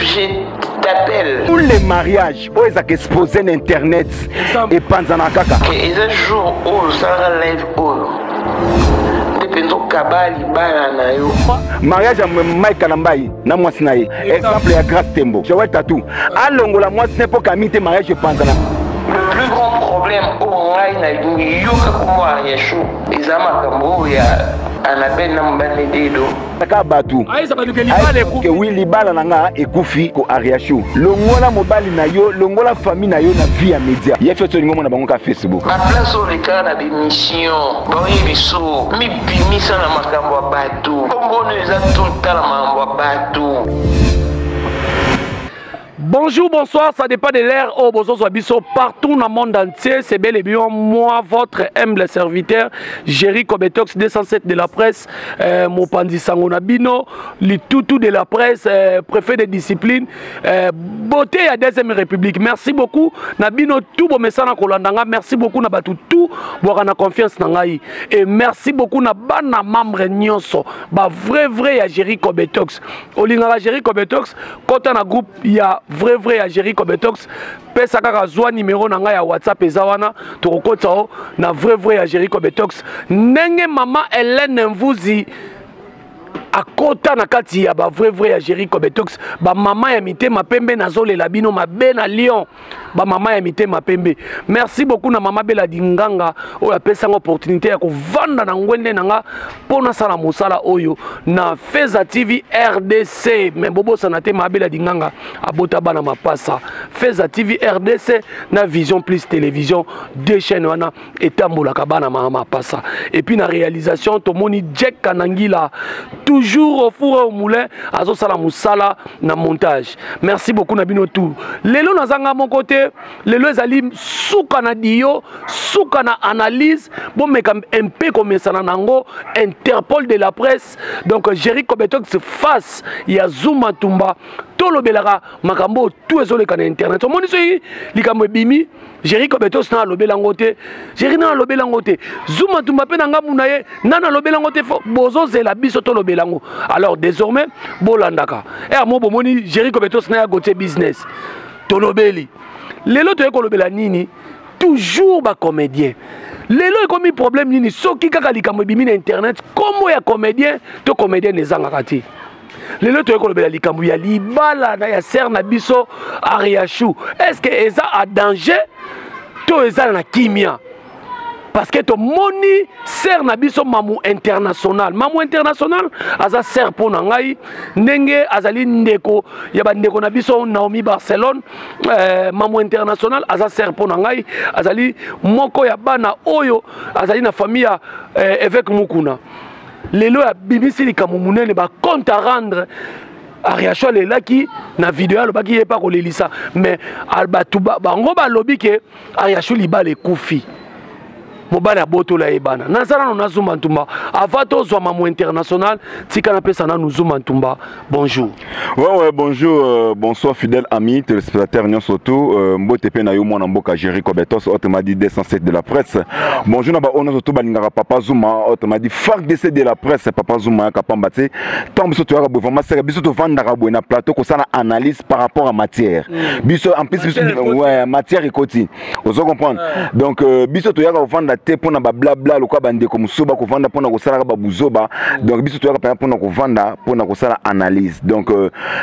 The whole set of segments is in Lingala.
Je t'appelle. Tous les mariages oyo ezalaka expose na internet epanzana kaka. Eza jour oyo osalaka live oyo nde mpenza okaba libala na yo. Mariage ya Mike Kalambayi na mwasi na ye, exemple ya Grace Tembo, Joël Tatou alongola mwasi ne mpo kami te, mariage epanzana. Le plus grand problème oyo ngai nalingi yoka kombo Ariachou eza makambo oyo ya Annabelle na mobali Dedo. Kaka bato ke wi libala na nga ekufi ko Ariachou, longola mobali na yo, longola famille na yo na vie ya media ye feti olingi omona bango ka Facebook. Baplace oyo lekaka na bemission baoyebi so mibimisa na makambo ya bato, kombono eza totala makambo ya bato. Bonjour, bonsoir, ça dépend de l'heure au bozozo biso partout dans le monde entier. C'est bel et bien moi, votre humble serviteur, Jerry Kobetox 207 de la presse, Mopandi Sango Nabino, Litoutou de la presse, préfet de discipline, beauté à deuxième république. Merci beaucoup, Nabino tout bon messana kolandanga. Merci beaucoup Nabatu tout boana confiance nangai. Et merci beaucoup Nabana membre nyonso, ba vrai vrai ya Jerry Kobetox. Olingaka Jerry Kobetox, kota na groupe ya vrai vrai ya Jerry Kobetox, pesa kaka zwa numéro na ngai ya WhatsApp eza wana, tokokotisa o na vrai vrai ya Jerry Kobetox. Ndenge mama Hélène Mvuzi akota na kati ya ba vrai vrai ya Jerry Kobetox, ba mama ya mitema pembe nazolela bino mabe na Lyon, ba mama ya mitema pembe. Merci beaucoup na mama Bella Dinganga oyo apesanga opportunité ya kovanda na ngwende na nga mpo nasala mosala oyo na Feza TV RDC. Mais bobosana te, mama Bella Dinganga abota bana mapasa. Feza TV RDC na Vision Plus Télévision, deux chaînes wana etambolaka bana mama mapasa. Et puis na réalisation tomoni Jack Kanangila toujours au four et au moulin azosala mosala na montage. Merci beaucoup na bino tout. Lelo nazanga mon côté, lelo ezali suka na dio, suka na analyse, bomeka un peu komesana nango Interpol de la presse. Donc Jerry Kobetox face ya Zuma Tumba tolobelaka makambo tout ezoleka na internet. Omoni soki likambo ebimi, Jerry Kobetox na alobela ngo te, Jerry na alobela ngo te, Zuma Tumba pe na ngambu na ye na na alobela ngo te, fo bozozela biso tolobela ngo. Alors désormais bolandaka er mo bomoni Jerry Kobetox na ya Gauthier business tolobeli. Lelo toye kolobela nini? Toujours ba comédien. Lelo ekomi problème nini soki kaka likambo ebimi na internet, kombo ya comédien to comédien ezangaka te. Lelo toye kolobela likambo ya libala na ya sœur na biso Ariachou. Est-ce que eza à danger to eza na kimia? Parce que tomoni sœur na biso Mamu International. Mamu International aza sœur po na ngai ndenge azali ndeko ya ba ndeko na biso Naomi Barcelone. Mamu International aza sœur po na ngai, azali moko ya bana oyo azali na famille ya évêque Mukuna. Lelo ya bimisi likambo munene ba compte à rendre. Ariachou alelaki na video alobaki ye pa kolelisa, mais bato bango balobi ke Ariachou libala ekufi, mobali abotola ye bana. Naza nano na Zuma Ntumba avant tozwa Mamu International, tika napesa nanu Zuma Ntumba bonjour. Ouais, bonjour, bonsoir fidèle ami téléspectateur nyonso tout, mbote pe na yo mwana mboka Jerry Kobetos, autrement dit 207 de la presse. Bonjour na ba ono surtout balingaka papa Zuma, autrement dit FARDC de la presse, papa Zuma ya kapamba te. Tant biso toyaka boye, vraiment sérieux, biso tovandaka boye na plateau kosala analyse par rapport à matière. Biso en plus biso, Matière ekoti. ouais, matière ekoti. Ozo comprendre? Donc biso toyaka kovanda te pona ba blabla lokwa ba ndeko mosusu ba kovanda pona kosalaka ba buzoba. Donc biso toyaka pena pona kovanda pona kosala analyse. Donc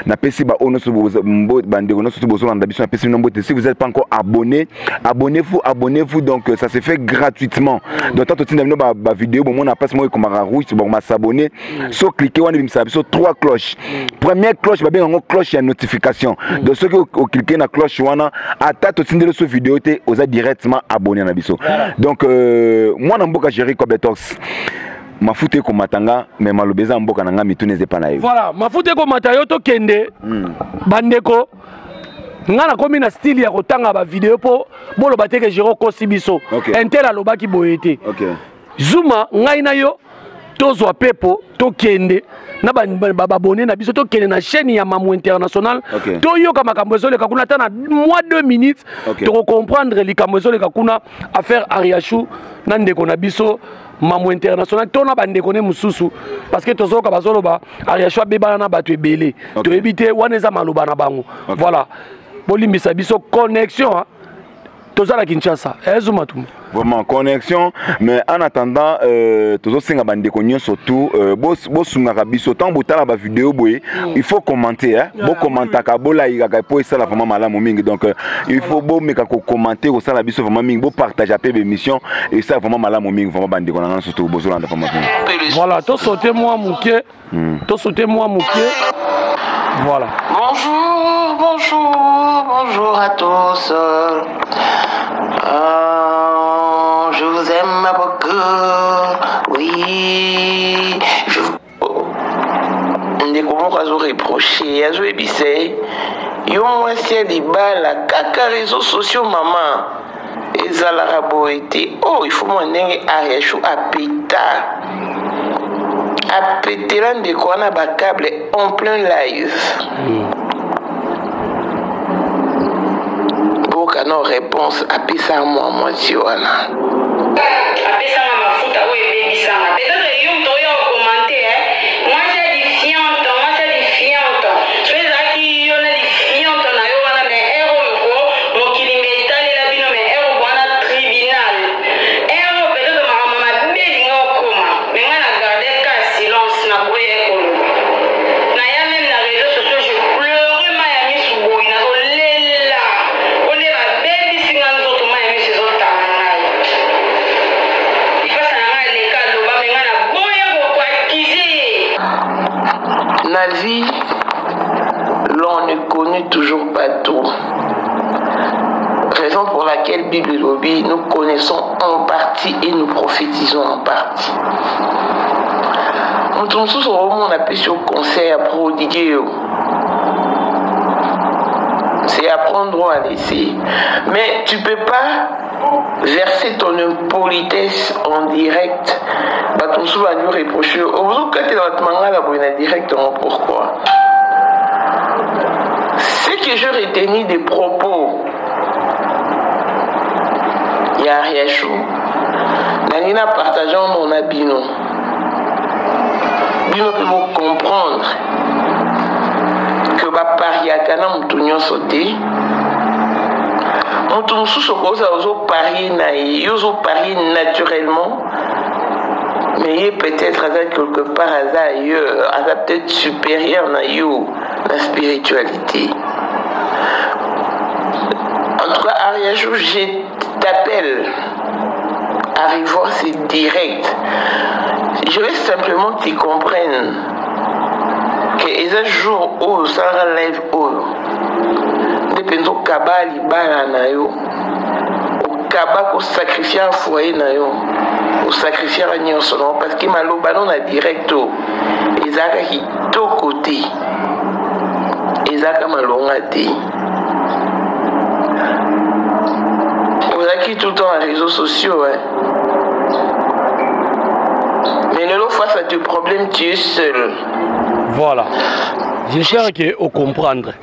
napesi ba ono so bozo, mbo, ba ndeko nyonso so bozolanda biso, napesi bino mbote. Si vous êtes pas encore abonné, abonnez-vous, abonnez-vous. Donc ça se fait gratuitement. Donc tant totinda bino ba vidéo, bon, mona place moko ekomaka rouge, bon, ma s'abonner. So cliquer wana bimisa biso 3 cloches. Première cloche ba benga ngo cloche ya notification. Donc soki o cliquer na cloche wana, ata totindeli so vidéo te, oza directement abonné na biso. Donc mwana mboka Jerry Kobetox, mafuta ekomata nga, mais maloba eza mboka na nga, mituna eza epa na yo. Voilà, mafuta ekomata yo, tokende. Bandeko, nga nakomi na style ya kotanga ba vidéo po boloba te ke Jero kosi biso. Intel alobaki boye te. Zuma, ngai na yo tozwa pepo, tokende na ba abonné na biso, tokende na chaîne ya Mamu International. Toyoka makambo ezoleka kuna ata na moins 2 minutes. Toko comprendre likambo ezoleka kuna affaire Ariachou Na ndeko na biso Mamu International to na bandeko ne mosusu, parce que tozoyoka bazoloba Ariachou abebana na bato ebele. Toyebi te, wana eza maloba na bango. Voilà, bolimbisa biso connexion, hein? Toza na Kinshasa, ezuma tumba. Vraiment connexion, mais en attendant, tozosenga bandeko nyonso tout bosungaka biso ntango botala bavideo boye. Il faut commenter, hein? Bokommentaka, bolayikaka po esala vraiment malamu mingi. Donc il faut bomeka kocommenter, kosala biso vraiment mingi, bopartage mpe bémission, esala vraiment malamu mingi. Vraiment bandeko na nga nyonso tout bozolanda vraiment mingi. Voilà, tosaute mwa moke, tosaute mwa moke, voilà. Bonjour, bonjour, bonjour à tous. Je vous aime beaucoup. Oui. Je... ndeko moko azoreproche, azoyebisa ye: yo mwasi ya libala, kaka réseaux sociaux, mama, ezalaka boye te. Oh, il faut mwa ndenge Ariachou apeta, apetela ndeko wana bacable en plein live. Boka no réponse apesa mwa mwasi wana. Apesanga mafuta oyo ebebisanga. Peut-être yo moto oyo okomante mwasi ya difiante, mwasi ya difiante, so ezalaki yo na difiante na yo wana. Mais heure oyo ko mokili me etalela bino, mais heure wana tribunal, heure oyo peut-être makambo mabe elinga okoma. Mais ngai na garde ka silence, na boya koloba. Naya même na réseaux sociaux, je pleure, mai ya misu boye, nazolela po nde babebisinga nzoto, mai ya misu ezotanga ngai. Lipasa na ngai aleka aloba, mais ngai naboya kokoakize ye. Na vie, l'on ne connaît toujours pas tout. Raison pour laquelle Bible elobi, nous connaissons en partie et nous prophétisons en partie. Moto mosusu okomona apesi yo conseil, aprodigue yo, c'est apprendre ou à laisser. Mais tu peux pas verser ton impolitesse en direct. Bato mosusu bandi reproche, ozokatela bato mangala boye na direct yango, pourquoi? Ce que je retenu des propos ya Ariachou, nalingi na partage yango na bino, bino mpe bocomprendre que bapariaka na moto nyonso te. Moto mosusu okozala ozoparie na ye, yo ozoparie naturellement, mais ye peut-être aza quelque part, aza ailleurs, aza peut-être supérieur na yo na spiritualité. En tout cas, Ariachou, je t'appelle à revoir ces directs. Je veux simplement que tu comprennes que eza jour oyo osalaka live oyo nde mpenza okaba libala na yo, okaba kosacrifier foyer na yo, osacrifiaka nyonso nango, parce que maloba no na direct oyo ezalaka kitoko te, ezalaka malonga te. Ozalaki tout le temps na réseaux sociaux, hein? Mais lelo, face à tes problèmes, tu es seul. Voilà, j'espère que ocomprendre.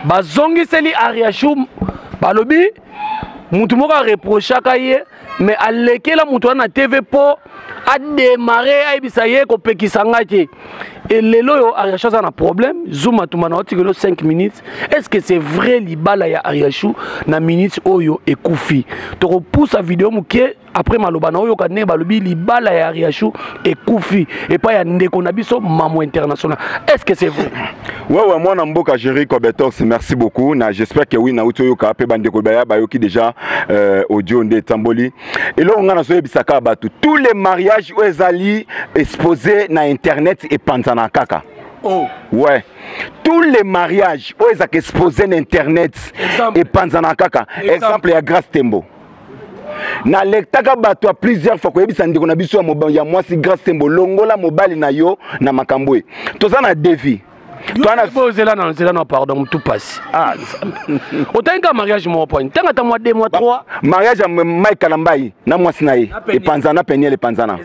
Bazongiseli Ariachou, balobi mutu moko areprochaka ye, mais alekela mutu wana na TV mpo adémarre, ayebisa ye kopekisa ngai te. E lelo oyo Ariachou aza na problème. Zuma Tumba na otikelo 5 minutes. Est ce que c'est vrai, libala ya Ariachou na minute oyo ekufi? Tokopusa video moke après maloba na oyoka ndenge balobi libala ya Ariachou ekufi epai ya ndeko na biso Mamo International. Est ce que c'est vrai? Ouais, mwana mboka Jerry Kobetox, merci beaucoup. Na j'espère que oui, na uti oyoka pe bandeko baya bayoki déjà audio nde tamboli. Eloko nga nazoyebisaka bato, tous les mariages oyo ezali exposé na internet epanzana kaka. Oh. Ouais, tous les mariages oyo ezalaka exposé na internet Exemple. epanzana kaka. Exemple. Exemple ya Grâce Tembo. Nalektaka bato ya plusieurs fois koyebisa ndeko na biso ya mwasi Grâce Tembo, longola mobali na yo na makambo ye. Toza na devi. Ozela na nzela na, pardon, motu pasi. Ah, otangi kaka mariage moko point, ntango ata mwa 2 mois, 3. Mariage ya Mike Kalambai na mwasi na ye epanzana, Peniel epanzana,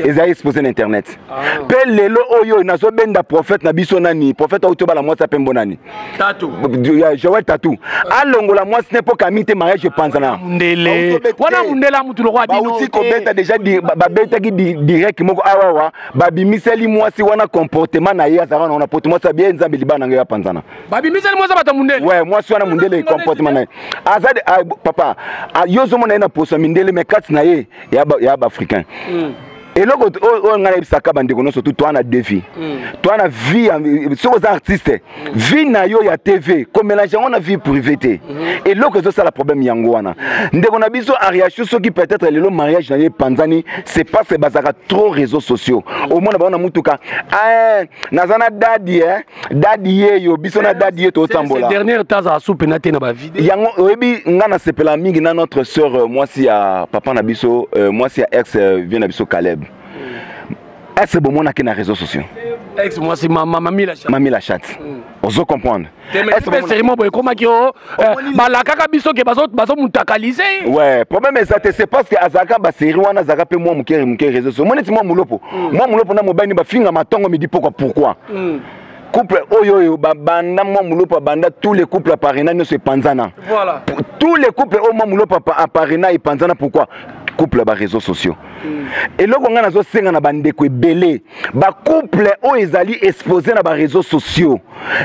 ezali exposé na internet. Mpe lelo oyo nazobenda prophète na biso nani, prophète auti obala mwasi apembo nani, Joel Tatu, alongola mwasi ne mpo kami te mariage epanzana. Mundele wana, mundele amutu lokwa. Bauti kobeta déjà, babetaki direct moko awawa, babimiseli mwasi wana comportement na ye azalaka na wana poto. Mwasi abie Nzambe, libala na ngai apanzana. Babimiseli mwasi bato mundele. Ouais, mwasi wana mundele, comportement na ye aza papa, yo ozomona ye na poso ya mindele, mais kati na ye ya baafricain. Eloko oyo ngai nayebisaka bandeko nyonso tu, toa na deux vie, toa na vie. Soki oza artiste, vie na yo ya TV, komélange yango na vie privée te. Eloko ezosala problème yango wana. Ndeko na biso Ariachu, soki peut-être lelo mariage na ye epanzani, c'est parce que bazalaka trop réseaux sociaux. Omona bango na mutuka, naza na dadi, dadi yeyo, biso na dadi ye totambola. Dernière temps azala supe na te na bavideo. Yango oyebi, nga nasepela mingi na notre sœur, mwasi ya papa na biso, mwasi ya ex vie na biso Caleb. Est-ce bomonaki na réseaux sociaux? Ex mwasi Mami la Chatte. Mami la Chatte, ozo comprendre? Série boye ekomaki o balakaka biso ke bazomutakalize. Ouais, problème eza te, c'est parce que azalaka basérie wana, azalaka mpe mwa moke moke réseau sociaux. Moni ti mwa molopo, mwa molopo na mobali bafinga matongo midi pokwa. Pourquoi couple oyo oyo babanda, mwa molopo abanda, tous les couples aparena nyonso epanzana? Voilà. Tous les couples oyo mwa molopo aparena epanzana. Pourquoi? Couple ya baréseaux sociaux. Eloko ngai nazosenga na bandeko ebele, bacouple oyo ezali exposé na baréseaux sociaux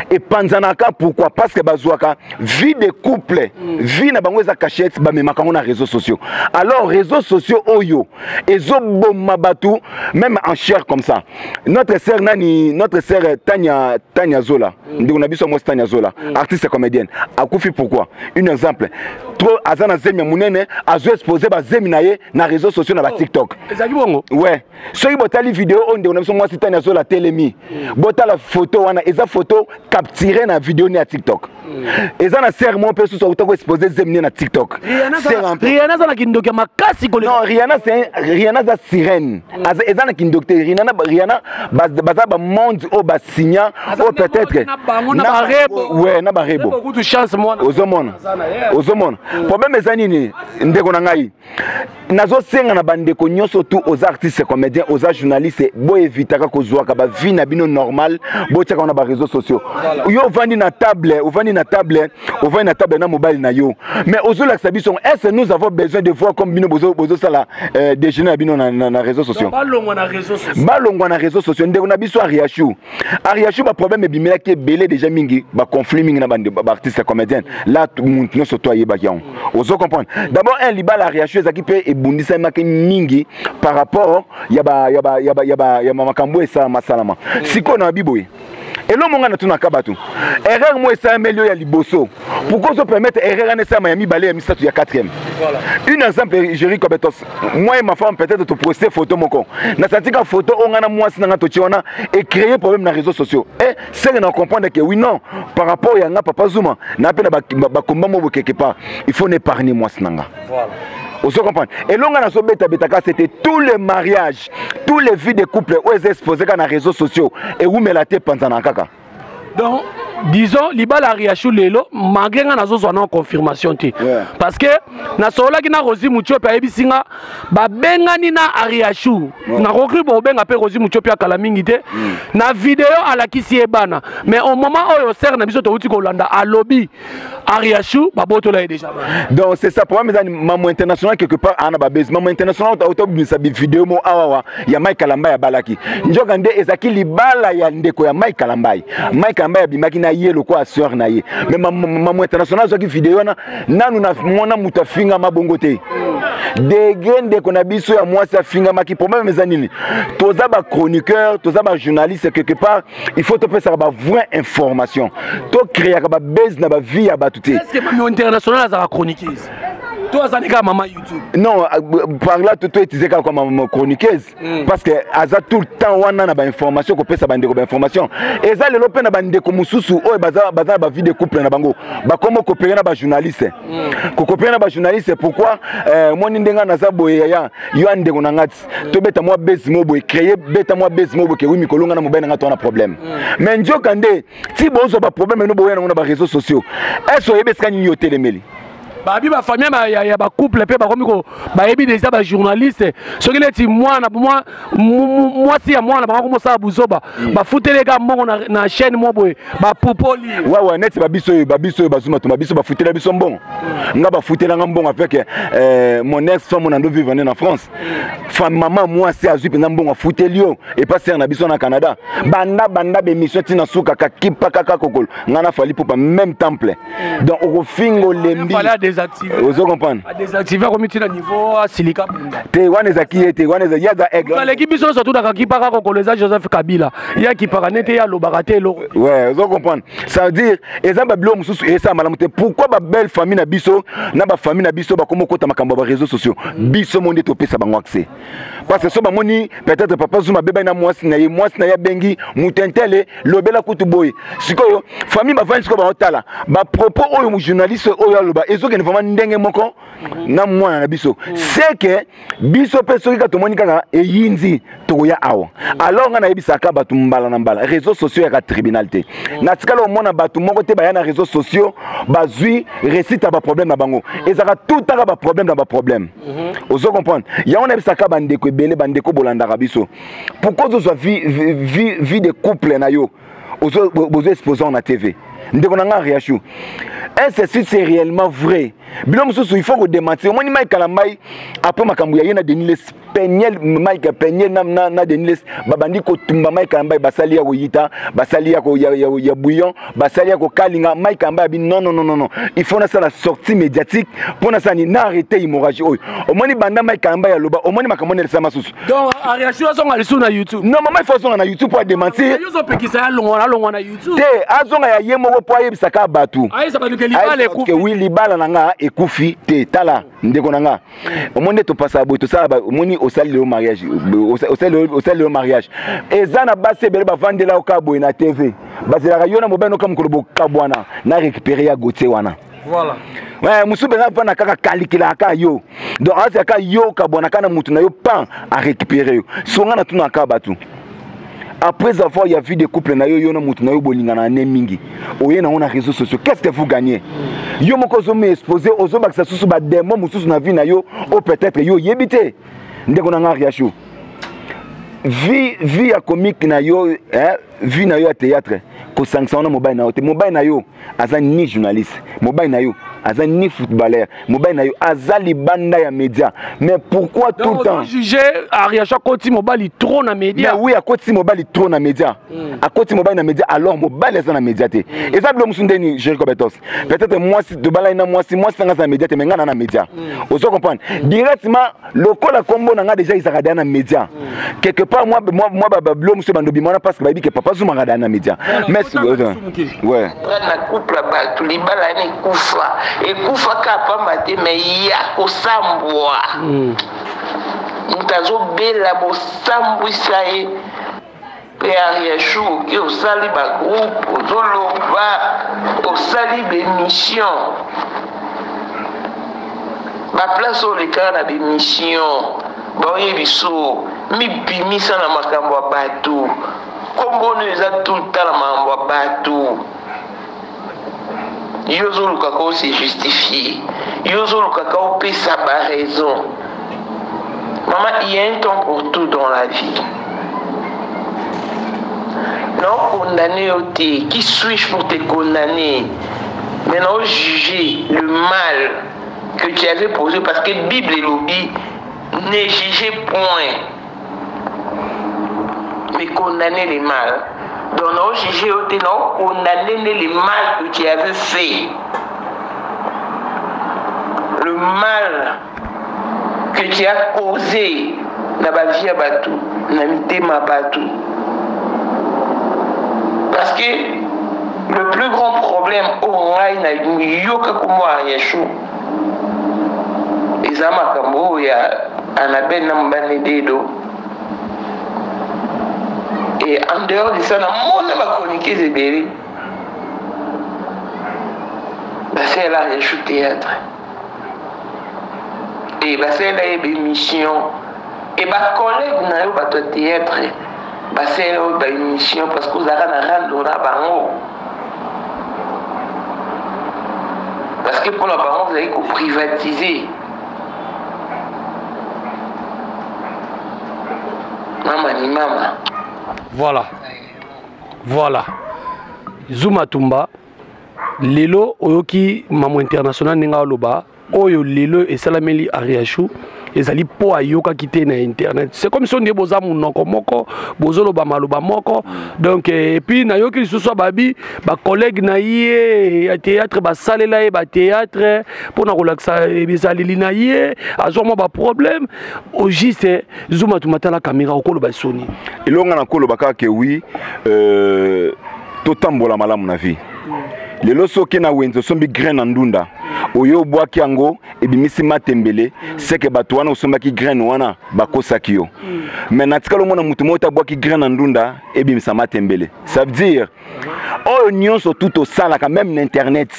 epanzanaka. Pourquoi? Parce que bazwaka vie de couple, vie na bango eza cachette, bamemaka yango na réseaux sociaux. Alors réseaux sociaux oyo ezoboma bato même en chair comme ça. Notre sœur nani, notre sœur Tania, Tania Zola, ndeko na biso mwasi Tania Zola, artiste comédienne, akufi. Pourquoi? Un exemple, trop aza na zemi ya monene, azo expose bazemi na ye na réseaux sociaux, na baTikTok. Ezalaki bongo. Ouais, soki botali video oyo ndeko na biso mwasi Tania Zola telemi, botala photo wana, eza photo capturé na video ne ya TikTok. Eza na sere moko mpe susu akuta koexpose zemi ne na TikTok. Rihanna aza na kindoki ya makasi. Non, Rihanna, c'est Rihanna aza sirène, eza na kindoki te. Rihanna, Rihanna baza bamonde oyo basinya oyo peut-être. Ouais, na barebo ozomona, ozomona problème eza nini? Ndeko na ngai, nazosenga na bandeko nyonso tu, oza artiste comédien, oza journaliste, boevitaka kozwaka bavie na bino normal, botiaka na baréseaux sociaux. Yo ovandi na table, ovandi na table, ovandi na table na mobali na yo, mais ozolakisa biso. Est ce nous avons besoin de voir comme bino bozosala déjeuner na bino na réseaux sociaux? Balongwa na réseaux sociaux. Balongwa na réseaux sociaux. Ndeko na biso Ariachu, Ariachu, baproblème ebimelaki ebele déjà mingi, baconflit mingi na baartiste comédien là, muntu nyonso to ayebaki yango, ozo comprendre. D'abord un, libala Ariachu ezalaki mpe ebundisamaki mingi par rapport ya makambo esalama salama. Sikoyo na babi boye, eloko ngai natunaka bato, erreur mo esalameli oyo ya liboso, pourquoi ozopermettre erreur wana esalama ya mibale, ya misato, ya quatrième? Une exemple, Jerry Cobetos, moi et ma femme, peut-être toposte photo moko, nasantika photo oyo ngai na mwasi na ngai totie wana, ecréer problème na réseaux sociaux. E senge na comprendre que oui, non, par rapport ya nga papa Zuma na mpe na bakomba mo quelque part, il faut n'épargner mwasi na nga. Ozo comprendre? Elonga nazobetabetaka, c'était tous les mariages, tous les vies de couple oyo eza exposé kaka na réseaux sociaux ewumela te, panzana kaka. Donc disons libala Ariachu lelo, malgré nga nazozwa na confirmation te, parce que nasololaki na Rosi Mutiopi, ayebisi nga babengani na Ariachu. Nakoki bobenga mpe Rosi Mutiopi akala mingi te na video alakisi ye bana, mais au moment oyo sere na biso touti kolanda, alobi Ariachu babotola ye déjà bana. Donc c'est ça problème, eza Mamo International quelque part ana babase. Mamo International autobimisa bivideo mo awawa ya Mike Kalambai abalaki, nzoka nde ezalaki libala ya ndeko ya Mike Kalambai. Mike Kalambai abimaki na ye lokola sœur na ye, mais Mamo International azwaki video wana. Nanu na mona moto afingama bongo te, dege ndeko na biso ya mwasi afingamaki. Problème eza nini? Toza bachroniqueur, toza bajournaliste, quelque part il faut topesaka bavrai information, tocréaka babase na bavie ya bato te. Est-ce que Mami International azalaka chroniqueuse? To azali kaka mama YouTube? Non, par là to utiliser kaka comme chroniqueuse, parce que aza tout le temps wana na bainformation, kopesa bandeko bainformation. Eza lelo mpe na bandeko mosusu oyo baza na bavie de couple na bango, bakoma kokopere na bajournaliste, kokopere na bajournaliste. Pourquoi? Moni ndenge naza boye, yaya yo ya ndeko na nga ti tobeta mwa base mo boye, créer, beta mwa base mo boye ke wi, mikolo nga na mobali na nga to wana problème. Mais nzoka nde ti bozwa baproblème eno, boya nango na baréseaux sociaux. Est-ce oyebi esika nini yo otelemeli? Babi bafamille ya bacouple mpe bakomi bayebi déjà bajournaliste. Soki neti mwana mwasi ya mwana bango komosala buzoba, bafuteli kaka mbongo na chaîne mo boye, bapupoli. Wawa, neti babiso oyo bazuma tuma biso, bafutela biso mbongo. Nga bafutelanga mbongo avec mon ex femme nando vivre na France. Femme, mama mwasi azwi mpenza mbongo, afuteli yo epa sere na biso na Canada. Banda banda bémission ntina suka, kakipa kaka kokolo nga na Fally Ipupa, même temple. Donc okofinga, olembi, ozo comprendre. Adésactivé, akomi ntina niveau asilika bunda. Te, wana ezaki ye te, wana ye aza aigle. Aleki biso nyonso tunaka kipaka kokolo. Eza Joseph Kabila, ye akipaka nete, ye alobaka te eloko. Ouais, ozo comprendre. Ça veut dire eza babiloko mosusu esala malamu te. Pourquoi babelle famille na biso na bafamille na biso bakoma okota makambo ya baréseaux sociaux? Biso mo nde topesa bango accès, parce que so bamoni peut-être papa Zuma abebani na mwasi na ye, mwasi na ye abengi moto intele, lobela kutu boye. Sikoyo famille bavandi, sikoyo baotala bapropos oyo journaliste oyo aloba, ezokende vraiment ndenge moko na mwana na biso. C'est que biso mpe soki kaka tomoni kaka eyinzi, tokoya awa. Alors ngai nayebisaka bato mbala na mbala, réseaux sociaux yaka tribunal te. Natikala omona bato moko te baya na réseaux sociaux bazwi récite ya baproblème na bango. Ezalaka tout taka baproblème na baproblème, ozo comprendre. Yango nayebisaka bandeko ebele, bandeko bolandaka biso, pourquoi ozozwa vie de couple na yo, bozo exposant na TV? Ndeko na nga Riachou, est-ce si c'est réellement vrai? Bilo mosusu il faut kodémentir. Omoni Mike Kalambai, après makambo ya ye na Denis Lessie, Peniel, Mike Peniel na Denis Lessie babandi kotumba Mike Kalambai, basali ya koyita, basali ya bouillon, basali ya kokalinga. Mike Kalambai abi: "Non, non, non, non, non, il faut nasala sortie médiatique mpo nasala nini? Na arrêté hémorragie oyo." Omoni banda Mike Kalambai aloba, omoni makambo nelesa masusu. Donc Ariachou azonga lisusu na YouTube? Non, mama, il faut azonga na YouTube po adémentir. Yo ozopekisa ye alongwa, alongwa na YouTube? Te, azonga ya ye moko mpo ayebisaka bato. Ayebisa bato ke libala ekufi. Wi, libala na nga ekufi te. Tala, ndeko na nga, omoni nde topasaka boye, tosala. Omoni, osali lelo mariage, osali lelo mariage, eza na basi ebele bavandela yo kaka boye na TV, bazelaka yo na mobali noka mokolo bokabwana na récupéré ya Gautier wana. Voilà. Ouais, mosusu mpenza avanda kaka, kalikilaka kaka yo. Donc azala kaka yo okabwana kaka na mutu na yo, pan arécupéré yo. So nga natunaka kaka bato, après avoir ya vie de couple na yo, yo na mutu na yo bolingana ne mingi, oye nango na réseaux sociaux, qu'est-ce que vous gagnez? Yo moko ozomi expose, ozobakisa susu badémon mosusu na vie na yo oyo peut-être yo oyebi te. Ndeko na nga Riachou, vie ya comique na yo, eh, vie na yo ya théâtre, kosangisa wana mobali na yo te. Mobali na yo aza ni journaliste, mobali na yo aza ni footballeur, mobali na yo aza libanda ya média. Mais pourquoi tout le temps juge Ariacha akoti mobali trop na média? Mais oui, akoti mobali trop na média. Akoti mobali na média, alors mobali aza na média te. Eza bilo mosusu ndeni Jericho Betos, peut-être mwasi tobalani na mwasi, mwasi nanga aza na média te, mais nga na média, ozo comprendre. Directement lokola kombo na nga déjà ezalaka deya na média quelque part, moi babilo mosusu bando bima wana parce que bayebi ke papa Zumaka deya na média. Mais ouais, na couple ya bato, libala wana ekufa, ekufa kaka pamba te, mais ya kosambwa, moto azobela, bosambwisa ye. Mpe Ariachou, oke osali bagroupe, ozoloba, osali bémission, baplace oyo olekaka na bémission, baoyebi so mibimisa na makambo ya bato. Kombo oyo eza tout le temps na makambo ya bato. Yo ozolukaka ose justifie, yo ozolukaka opesa baraison. Mama, il y a un temps pour tout dans la vie. Non, condamner yo te, qui suis-je pour te condamner? Mais non, juger le mal que tu avais posé, parce que Bible elobi: "Ne jugez point, mais condamner le mal." Donc non, juger yo te, non, condamner le mal que tu avais fait, le mal que tu as causé na bavie ya bato, na mitema bato. Parce que le plus grand problème oyo ngai na yoka kombo Ariachou, Eza makambo oyo ya Annabelle na mobali Dedo. Et en dehors de ça, namona ba chroniqueuses ebele basalela Ariachou théâtre et basalela ye baémission et bacollègue na yo bato ya théâtre basalela yo baémission parce que ozalaka na rando na bango, parce que mpona bango ozali koprivatiser mama ni mama. Voilà, Zuma Tumba, lelo oyoki mamo international ndenge aloba. Oyo lelo esalameli Ariachou ezali mpo ayokaki te na internet. C'est comme si nde boza monoko moko, bozoloba maloba moko. Donc, et puis nayoki lisusu babi bacollègue na ye ya théâtre basalela ye bathéâtre mpona kolakisa bizaleli na ye, azwa mwa baproblème. Au juste, Zuma Tumba, tala caméra, okoloba soni? Elonga na koloba kaka ke oui, totambola malamu na vie. Lelo soki na wenze osombi grain na ndunda oyo, obwaki yango, ebimisi matembele, seke bato wana osombaki grain wana bakosaki yo. Mais natikala omona motu moko te abwaki grain na ndunda, ebimisa matembele. Ça veut dire oyo nyonso tu tosalaka, même na internet,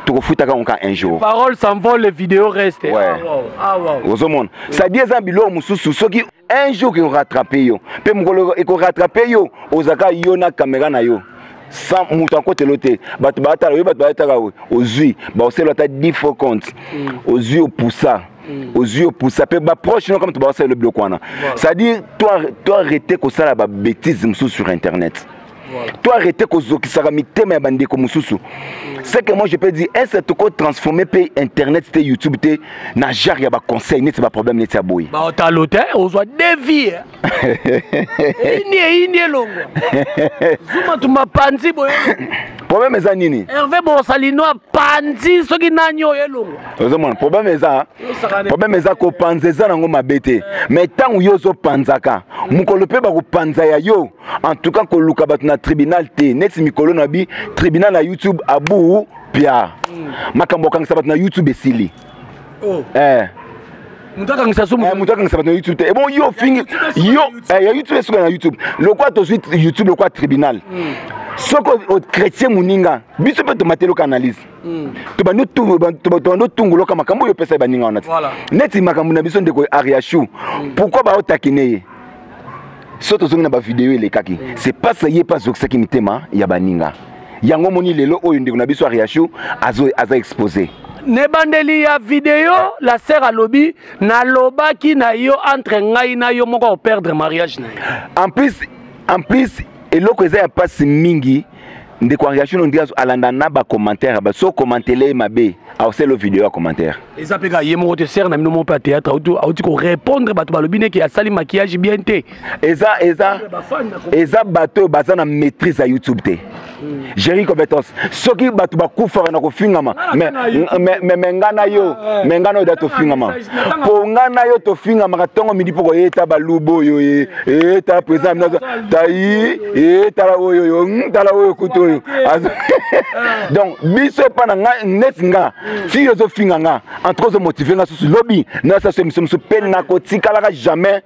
tokofutaka yango ka un jour. Parole s'envole, les vidéos restent. Ouais. Ah, wow. Ah, wow. Ozomona, c'est-à-dire eza biloko mosusu, soki un jour ekorattrape yo, mpe mokolo ekorattrape yo, ozalaka yo na caméra na yo sans moto akotelo te, bato baatala oyo, bato baataka, ozwi baosala ata 10 faux compte, ozwi opusa, ozwi opusa mpe baproche no kama to baosalela biloko wana. C'est-à-dire to arrêter kosala babêtise mosusu sur internet, to arrêter kozokisaka mitema ya bandeko mosusu. C'est que moi je peux dire, est ce tokotransformer mpe internet te, YouTube te, na genre ya baconseil neti baproblème neti ya boye? Baotalo te, ozwa devis eyindi, eyindi, elongwa. Zuma Tumba panzi boye. Problème eza nini? Hervé Borsalino apanzi soki nani oyo, elongwa. Ozomona, problème eza kopanza eza nango mabe te, mais ntango yo ozopanzaka, mokolo mpe bakopanza ya yo. En tout cas, koluka bato na tribunal te. Neti mikolo na bi tribunal na YouTube abu pia makambo okangisa bato na YouTube esili. Oh. Eh. Moto akangisa so? Moto akangisa bato na YouTube te. Ebon yo ofingi yo ya YouTube, esuka na YouTube. Lokwa tozwi YouTube lokwa tribunal, soki ochrétien moninga, biso mpe tomateloka analyse, tobandi otunguloka makambo oyo opesa ye baninga wana te. Neti makambo na biso ndeko Ariachou, pourquoi baotakine ye? So tozongi na bavideo elekaki, c'est pas ye mpe azokisaki mitema ya baninga yango. Omoni lelo oyo ndeko na biso Ariachou aza exposé. Na ebandeli ya video, la sœur alobi: nalobaki na yo, entre ngai na yo moko, operdre mariage na ye. En plus, eloko eza ya mpasi mingi, ndeko Ariachou no ndenge alanda na bacommentaire, baso komantele ye mabe, aosala video ya commentaire. Eza mpe kaka ye moko te, sœur na bino moko mpe ya théâtre auti korépondre bato, balobi neke asali maquillage bien te. Eza bato oyo baza na maîtrise ya YouTube te. Géri compétence, soki bato bakufaka na kofingama, me nga na yo, me nga na yo da tofingama, mpo nga na yo tofingamaka ntongo midi mpo koyeta baluba oyo etala président tai etala oyo oyo tala oyo kutu oyo. Donc biso epa na nga, neti nga ti yo ozofinga nga, en tout cas ozomotive nga susu lobi nasala so émission mosusu mpe nakotikalaka jamais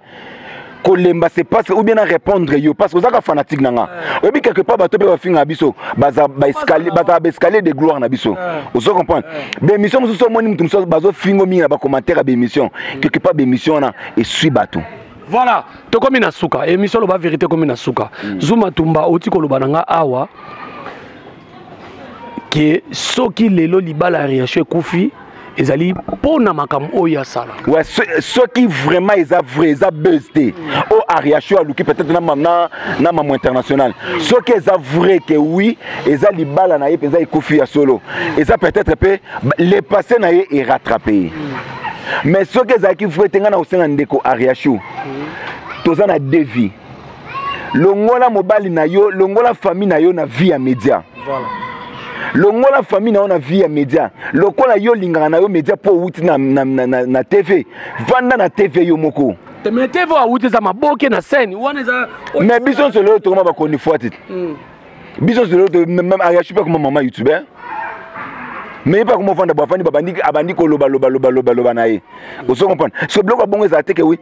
kolemba. C'est parce que ou bien na répondre yo parce que ozaka fanatique na nga. Oyebi, quelque part bato mpe bafingaka biso, bazala baescalier de gloire na biso. Ozo comprendre, baémission mosusu, omoni moto mosusu bazofingo mingi na bacommentaire ya baémission, quelque part baémission wana esui bato. Voilà, tokomi na suka émission Loba Vérité, komi na suka. Zuma Tumba, oti koloba na nga awa ke soki lelo libala ya Ariachou ekufi, ezali mpo na makambo oyo asala. Ouais, soki vraiment eza vrai, eza buzz te oyo Ariachou aluki peut-être na mamo international, soki eza vrai ke oui, eza libala na ye mpenza ekufi ya solo, eza peut-être mpe le passé na ye erattrape ye. Mais soki ezalaki vrai te, ngai na kosenga ndeko Ariachou, toza na deux vies. Longola mobali na yo, longola famille na yo na vie ya média. Longola famille na yo na vie ya média. Lokola yo olingaka na yo média mpo owuti na TV, vanda na TV yo moko. Mais TV awuti eza maboke na scène wana eza. Mais biso nyonso lelo tokoma bakoni fwati. Biso nyonso lelo, même Ariachou mpe akoma mama youtubeur. Mais ye mpe akoma ofanda bo, afandi, babandi, abandi koloba loba loba loba loba na ye. Ozo comprendre? So biloko ya bongo ezala te ke oui,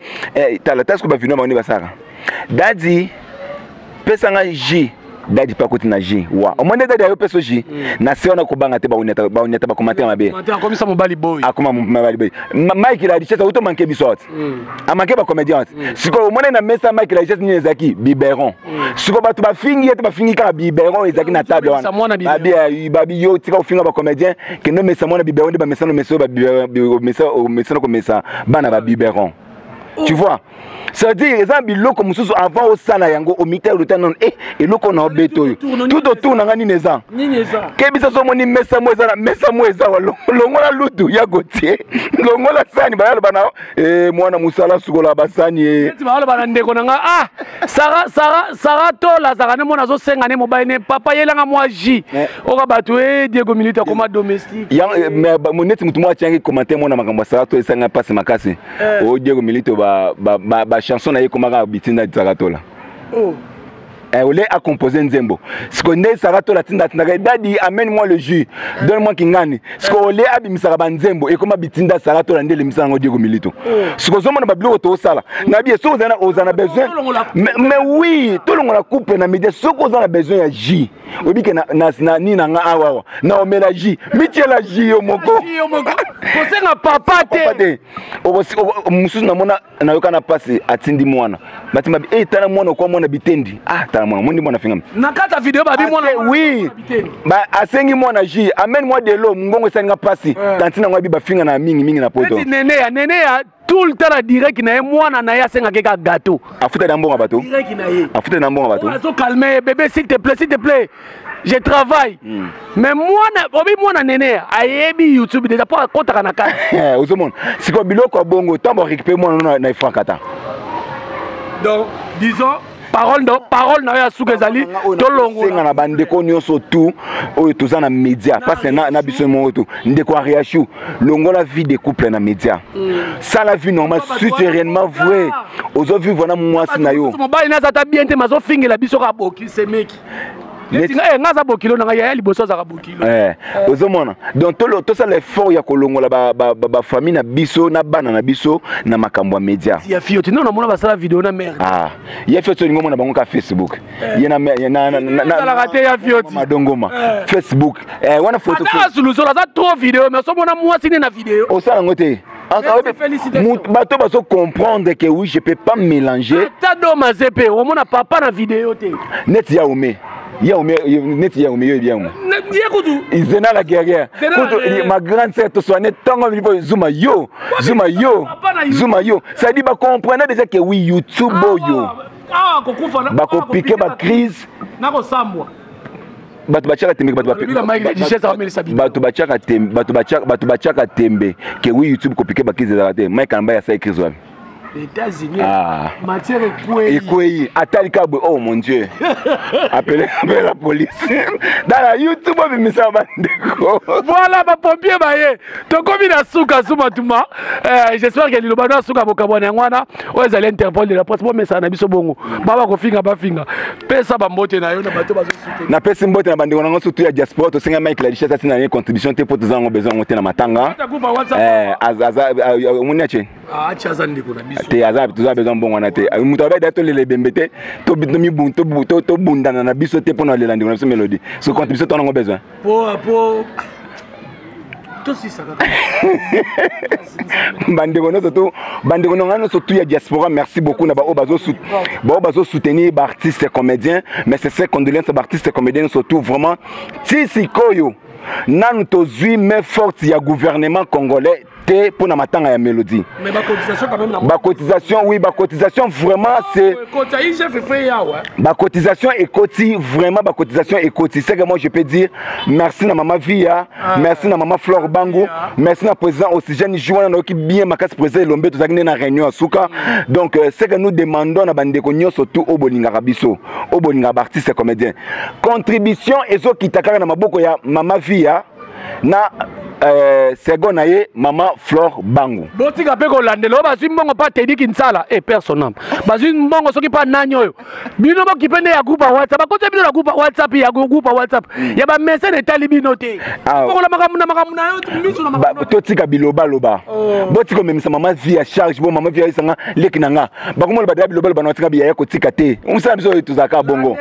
tala ta siko bavino bango nde basalaka. Dadi, pesanga jus. Dadi mpe akoti na jus wa, omoni nde dadi ayo peso jus na se wana, kobanga te, baoniata baoniata bacommentaire mabe. Akomisa mobali boy. Akoma mobali boy. Mike la Richesse auto manquer biso ati, amanke bacomédien ati. Sikoyo omoni na mesa Mike la Richesse nini ezalaki? Biberon. Sikoyo bato bafingi ye te, bafingi kaka biberon ezalaki na table wana. Mwana. Babi babi yo tika kofinga bacomédien, kende omesa mwana biberon. Nde bamesana omesa oyo, omesana komesa bana babiberon, tu vois? C'est-à-dire eza biloko mosusu, avant osala yango, omitala ota nano e eloko na obeta oyo tout autour na nga nini eza. Kebisa so omoni mesa mo eza na mesa mo eza wa, longola lutu ya kotie, longola sani, bayaloba na mwana mosala sukola basani e. Neti baloba na ndeko na nga, ah, Sara, Sara, Sara Tola azalaka nde mwana azosenga nde mobali ne papa yelanga mwa jus. Oka bato e Diego Milito akoma domestique. Neti motu moko atiangi commentaire mwana makambo ya Sara to esanga mpasi makasi. O Diego Milito, bachanson na ye ekomaka bitinda Sara Tola. Oh. Ole acomposé nzembo, siko nde Sara Tola atinda, atindaka: "Dadi, amène moi le jus, donne moi kingani." Siko ole abimisaka banzembo, ekoma bitinda Sara Tola nde elemisa yango Diego Milito. Siko ozomona babiloko toosala na bie. Soki oza na besoin, mais oui, tolongola couple na média. Soki oza na besoin ya jus, oyebi ke na nini na nga awa awa na omela jus, mitiela jus yo moko. Kosenga papa te. Te. Mosusu namona, nayoka na mpasi, atindi mwana, batima e tala mwana okwa mwana bitendi. Ah, tala mwana mondi, mwana fingami. Na kati ya video babi mwana. Oui, asengi mwana jus, amène moi de l'eau, mongongo esalinga mpasi. Tanti nango abi bafinga na mingi mingi na poto. Neti nene ya nene ya tout le temps na direct na ye, mwana na ye asengaki kaka gâteau. Afuta na mbongo bato. Direct na ye. Afuta na mbongo bato. Azocalme: "Bébé, s'il te plaît, s'il te plaît, je travaille." Mais mwana obi, mwana nene ayebi YouTube déjà mpo akɔtaka na kati. Ozomona sikoyo biloko ya bongo, ntango barécupere mwana na efrankata. Donc disons, parole no parole na yo ya suka ezali? Tolongola na bandeko nyonso tu oyo toza na média, parce na biso moko tu, ndeko Ariachu, longola vie de couple na média. Sala vie normale. Si c'est réellement vrai ozovivre na mwasi na yo. Mobali naza ata bien te, mazofingela biso kaka boki semeki. Nga aza bokilo na ngai, yaya liboso azalaka bokilo. Ozomona, donc tosala effort ya kolongola bafamille na biso na bana na biso na makambo ya média. Ya fio ti no namona basala video na mare. Ah, ya fio ti olingi omona bango ka Facebook ye nazalaka te ya fio ti. Madongoma Facebook wana photo. Ata azulusolo aza trop video, mais osomona mwasi nde na video. Osala yango te. Bato bazo comprendre que oui, je peux pas mélanger. Ata domaze mpe omona papa na video te. Neti ya ome, ya ome, neti ya ome, yo yebi yango. Ye kutu. Zena la guerrière kutu, ma grande sœur, tosoane ntongo mpo zuma yo, zuma yo, zuma yo, ça dit bacomprendre déjà que oui, YouTube oyo bakopike bacrise. Nakosambwa. Bato batiaka tembe, bato batiaka tembe, bato batiaka tembe ke oui, YouTube kopike bacrise ezalaka te. Mike Kalambay asali crise wapi? États-Unis. Ah. Matière ekwei. Ekwei. Atali kabwe. Oh mon Dieu. Appelez, appelez la police. Dans la YouTube obimisa bandeko. Voilà, ba pompier baye. Tokomi na suka suma tuma. J'espère que liloba na suka bokabwana yango wana. Oyo ezali Interpol de la presse, bomesana na biso bongo. Baba kofinga bafinga. Pesa bambote na yo na bato bazo soutenir. Napesi mbote na bandeko nango surtout ya diaspora. Tosenga Mike la Richesse atina ye contribution te, mpo toza yango besoin yango te na matanga. Aza omoni atie. Atia aza ndeko na biso. Te, aza toza besoin mbongo wana te. Moto abeda tolela ebembe te, tobundana na biso te mpona olela ndeko na biso Mélodie. So contribution tona yango besoin. Po tosisa kaka. Bandeko nyonso to bandeko na ngai nyonso tu ya diaspora, merci beaucoup na baoyo bazosoutenir baartiste comédien. Mais c'est ces condoléances baartiste comédien surtout vraiment. Ti sikoyo nanu tozwi main forte ya gouvernement congolais te mpona matanga ya Mélodie. Mais bacotisation quand même. Bacotisation, oui, bacotisation vraiment, c'est bacotisation ekoti vraiment, bacotisation ekoti. C'est que moi je peux dire merci na mama Via, ah, merci na mama Flore Bango, merci na président Oxygène Joana. Nayoki bien makasi président Elombe, tozalaki nde na réunion ya suka. Donc c'est que nous demandons na bandeko nyonso tu oyo bolingaka biso, oyo bolingaka baartiste comédien, contribution ezokita kaka na maboko ya mama Via na Second na ye, mama Flore Bangu. Botika mpe kolandela oyo bazwi mbongo mpa Tedi Kinsala e personam, bazwi mbongo soki mpa nani oyo. Bino bokipe nde ya groupe ya WhatsApp, bakotya bino na groupe ya WhatsApp, ya groupe ya WhatsApp ya bamesene, etali bino te. Fongola makambo na makambo na yo miso na makambo. Totika bilobaloba. Botika komemisa mama vie ya charge. Bo mama vie ayesanga leki na nga, bakomona badaya bilobaloba na batika biyaya kotika te. Mosala biso oyo tozalaka bongo.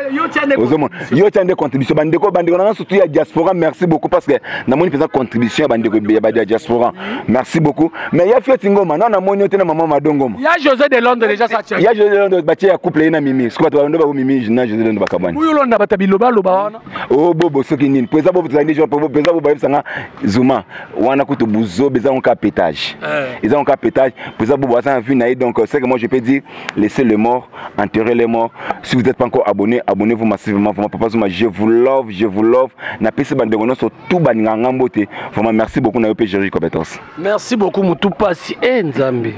Ozomona, yo tia nde contribution. Bandeko na nga, surtout ya diaspora, merci beaucoup, parce que namoni mpenza contribution ya bandeko ya diaspora. Merci beaucoup. Mais ya Fioti Ngoma, na namoni yo te na mama Madongoma. Ya José de Londres déjà, ça tient. Ya José de Londres, batie ya couple ye na Mimi. Soki bato bando bako Mimi na José de Londres bakabwani. Oyo olanda bato ya bilobaloba wana. O bobo soki nini po eza bobo, tozali nde mpenza bobo. Bayebisanga Zuma wana kutu buzoba, eza ngo ka pétage, eza ngo ka pétage. Po eza bobo, aza na vie na ye. Donc c'est que moi je peux dire, laissez les morts enterrer les morts. Si vous n'êtes pas encore abonné, abonnez-vous massivement. Vraiment, papa Zuma, je vous love, je vous love. Napesi bandeko nyonso tout balingaka nga mbote. Vraiment merci beaucoup na yo mpe, Géri Compétence. Merci beaucoup. Motu pasi e Nzambe.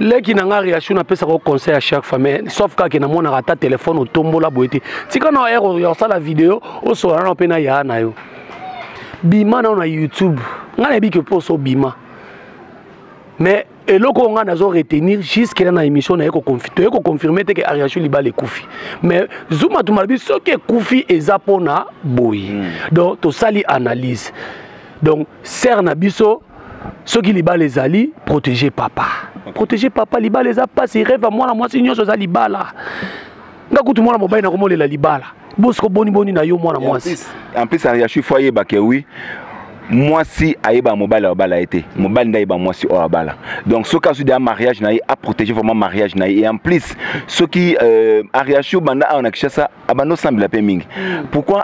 Leki na nga réaction, napesaka conseil à chaque fois, mais sauf kaka namonaka ata telefone otombola boye te. Tika na ere ya kosala video, osola nano mpe na ya na yo. Bima nano na YouTube. Ngai nayebi ke mposo obima, mais eloko oyo ngai nazo retenir jusque là na émission, naye toye koconfirme te ke Ariachu libala ekufi. Mais Zuma Tumba alobi soki ekufi eza mpona boye. Donc tosali analyse. Donc sere na biso, soki libala ezali, protéger papa, protéger papa. Libala eza mpasi. Rêve ya mwana mwasi nyonso eza libala. Nga kutu mwana mobali nakomolela libala bosiko boniboni na yo mwana mwasi. En plus, Ariachu, faut ayeba ke oui, mwasi ayeba mobali abala ye te, mobali nde ayeba mwasi oyo abala. Donc soki azwi deya mariage na ye, aprotéger vraiment mariage na ye. Et en plus, soki Ariachu banda awa na Kinshasa, abanda osambela mpe mingi. Pourquoi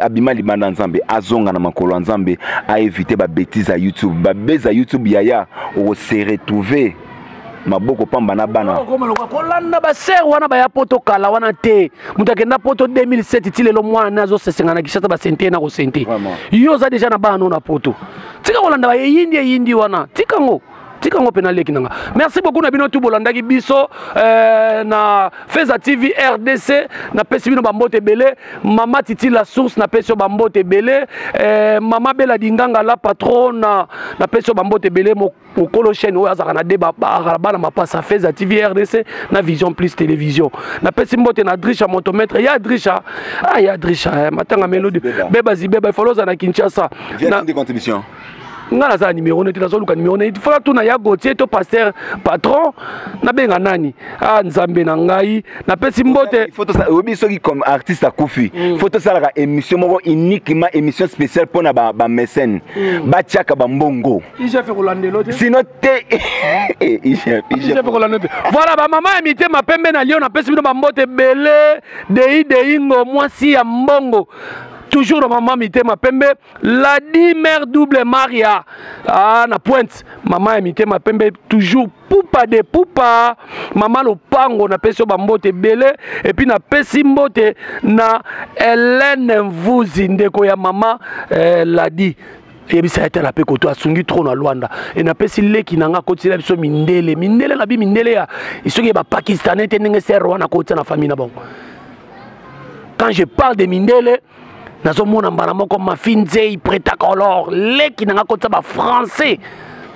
abima libanda? Nzambe azonga na makolo ya Nzambe, aévite babêtise ya YouTube, babêtise ya YouTube. Yaya, okose retrouver maboko pamba na bana. Kolanda basere wana baya poto kala wana te. Moto akenda poto 2007 ti lelo, mwana azosesenga na Kinshasa, basente na kosente. Yo oza deja na bana no na poto. Tika kolanda bayeyindi eyindi wana, tikango, tikango mpe naleki nanga. Merci beaucoup na bino tu bolandaki biso na Feza TV RDC. Napesi bino bambote ebele. Mama Titi la Source, napesi yo bambote ebele. Mama Bela Dinganga la Patrona, napesi yo bambote ebele. Mokolo chaîne oyo azalaka na de bana mapasa, Feza TV RDC na Vision Plus Télévision. Napesi mbote na Drisha Motomètre, ya Drisha, ah, ya Drisha, matanga Melodi Beba Zibeba ifalo oza na Kinshasa. Na contribution. Nga naza na numéro neti, nazoluka numéro neti. Fola tuna ya Gautier to pasteur patron, nabenga nani? Ah, Nzambe na ngai, napesi mbote. Oyebi, soki comme artiste akufi, faut tosalaka émission moko uniquement, émission spéciale mpona bamécène, batiaka bambongo. IGF kolandelo te. Sinon te, IGF. IGF kolandelo te. Voilà, bamama ya mitema pembe na Lio, napesi bino bambote ebele. Dei Deingo, mwasi ya mbongo, toujours na mama mitema pembe. Ladi Mère Double Maria, ah, na Pointe, mama ya mitema pembe toujours, pupa de pupa, mama lopango, napesi yo bambote ebele. Et puis napesi mbote na Hélène Mvuzi, ndeko ya mama Ladi. Yebisa ye tala mpe koto asungi trop na Lwanda. E napesi leki na nga akotisela biso mindele, mindele na bi mindele ya soki ya bapakistanais te, ndenge sere wana akotia na famille na bango. Quand je parle de mindele, nazomona mbala moko Mafi Nzei Pretacolor, leki na nga akotisa bafrançais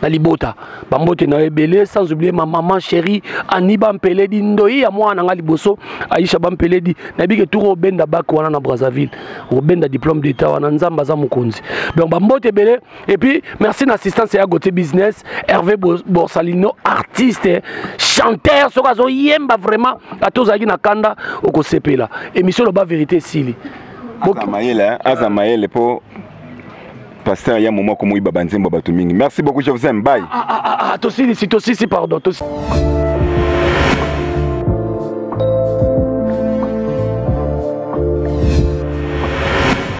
na libota. Bambote na yo ebele, sans oublier ma maman chérie Ani Bampeledi, ndoi ya mwana na nga liboso, Aisha Bampeledi. Nayebi ke tour obenda bac wana na Brazzaville, obenda diplôme d'état wana. Nzambe aza mokonzi. Donc bambote ebele. Et puis merci na assistance ya Gautier Business, Hervé Borsalino, artiste chanteur. Soki azoyemba vraiment, ata ozalaki na kanda, okosepela. Émission Loba Vérité esili. Aza mayele, aza mayele mpo pasteur ya momo akomoyiba banzembo bato mingi. Merci beaucoup, je vous aime, bye. Ah, ah, ah, ah, tosilisi, tosisi, pardon, tosisi.